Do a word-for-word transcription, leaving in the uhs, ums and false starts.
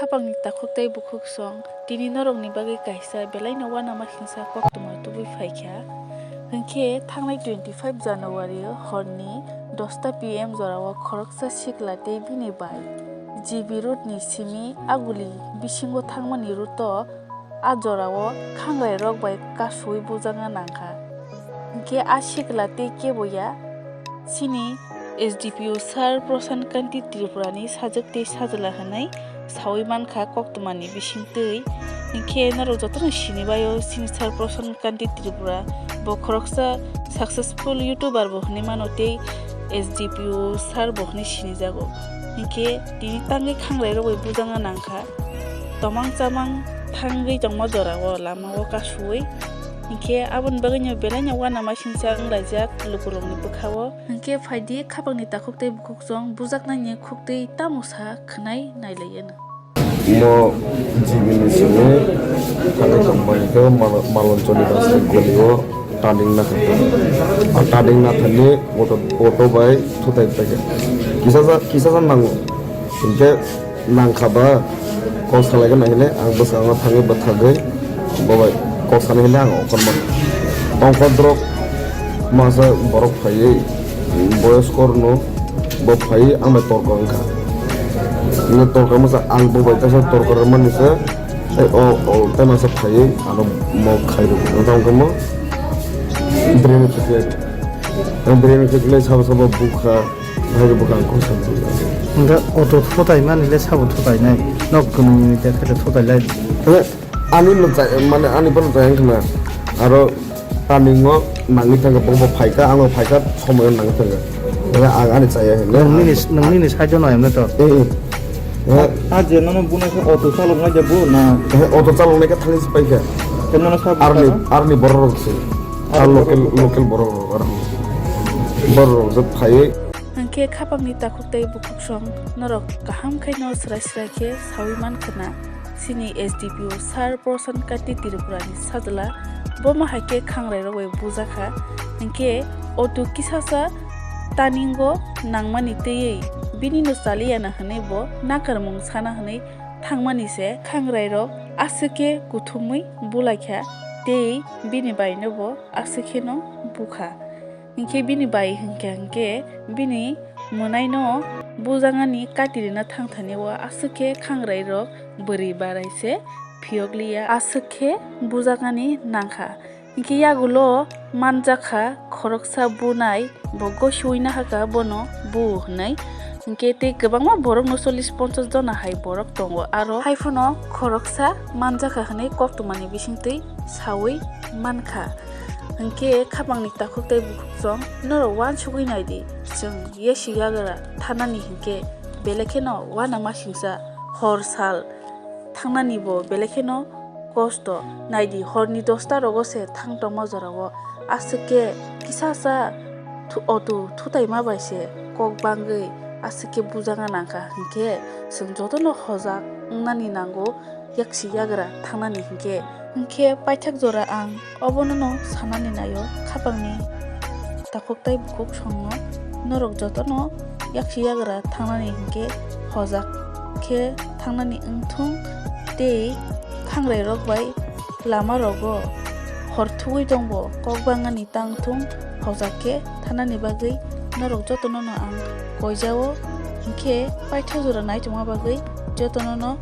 Khapangni takhuk tei bukhuk song, tini norokni bagwi kaisa belaino uanama singsa koktwma tubui phaikha. Hinkhe thangnai twenty five January horni dosta P M jorao khoroksa sikla tei bini bai G B road ni simi Aguli bisingo thangmani route o a jorao khangrairok bai kasui bujagna nangkha. Hinkhe a sikla tei kebo ya, chini S D P O sir Prasant Kanti Tripura ni sajwk tei sajwla hwnwi saui mankha koktwmani bisingtwi. Hinkhe norok jotono sinibaio chini sir Prasant Kanti Tripura, bo khoroksa successful YouTuber bo hwnwi mano tei S D P O sir bo hwnwi sinijago. Hinkhe tini tangwi khangrairok bai bujagna nangkha. Tomang chamang thangwi tongma jorao lamao kasui. Hinkhe aboni bagwino belaino uanama singsa wnglaijak lukurokni bwkhao. Hinkhe phaidi khapangni takhuk tei bukhuk song bujaknaini khuktwi tamo sa khwnai nailaiyano. Mo G B ni simi thangwi tongbai khe Mal-, Maloncholi Rajnik Goli o turning nathani. O turning nathani auto, auto bai thutai paikha. Kisa sa, kisa sa nango. Hinkhe nangkha ba, kok salaikha nai hwnwi ang bwskango thangwi bwthagwi bo bai kok sanai hwnwi ang ongkhorma. Ongkhor drop masa borok phaiwi boyosko rwno bo phaiwi ang bai torka wngkha. Hwnwi torka masa ang bo bai kaisa torka rwmani se, tei o, o tei masa phaiwi ano mo khai rw wngkha, wngkha mo brain effect lai. Ang brain effect lai sabo sabo bukha. Hai, bo bwkha ang kok sa. Hwnkhe auto thutai mani le sabo thutai nai. Nok kwnwi ni de khe thutai lai. Hwnkhe ani no jai, mane ani bono jai wngkha na. Aro turning o nangwi thangkha, bo bo phaikha, ang bo phaikha, somoi o nangwi thangkha. Hwnkhe ang ani chaya hinwi. Nang nini, nang nini side o nai mane to. Eh, eh. Hwnkhe ah, je nono bunai khe auto chalok nai de bo na? Eh, auto chalok nai khe thangwi se paikha. Khe nono sabo arni, arni borok rok se. Ar local, local borok rok, ar borok rok je phaiwi. Hinkhe khapangni takhuk tei bukhuk song norok kaham khaino swrai swrai khe saui mankha na, chini S D P O sir Prasant Kanti Tripura ni sajwla, bo ma hai khe khangrairok bai bujakha. Hinkhe auto kisasa turning o nangmani twiwi bini no chaliya na hwnwi bo nakarmung sana hwnwi thangmani se khangrairok aswk khe kuthumwi bulaikha tei bini bai no bo aswk kheno bukha. Hinkhe bini bai hinkhe hinkhe bini mwnaino bujagani katirina thangthani o aswk khe khangrairok bwrwi barai se phiyokliya aswk khe bujagani nangkha. Hinkhe yagulo manjakha khoroksa bunai bo gosiui nahakha bono bu hwnwi. Hinkhe tei kwbangma borokno chollish ponchash jona hai borok tongo, aro haiphano khoroksa manjakha hwnwi koktwmani bisingtwi saui mankha. Hinkhe khapangni takhuk tei bukhuk song norok uansugui naidi, chwng yesi yagra thanani hinkhe belai kheno uanama singsa hor sal thangnani bo belai kheno kosto. Naidi, horni dosta rogo se thang tongma jorao aswk khe kisasa thu-, auto thutaima bai se kok bangwi aswk khe bujagna nangkha, hinkhe chwng jotono hojak wngnani nango. Yaksi yagra thangnani hinkhe, hinkhe paithak jora ang obono no sanani naio khapangni takhuk tei bukhuk songno. Norok jotono yaksi yagra thangnani hinkhe hojak khe thangnani wngthung tei khangrairok bai lama rogo hor thugui tongbo kok bangani tangthung hojak khe thanani bagwi norok jotono no ang koijao. Hinkhe paithak jora naitongma bagwi jotono no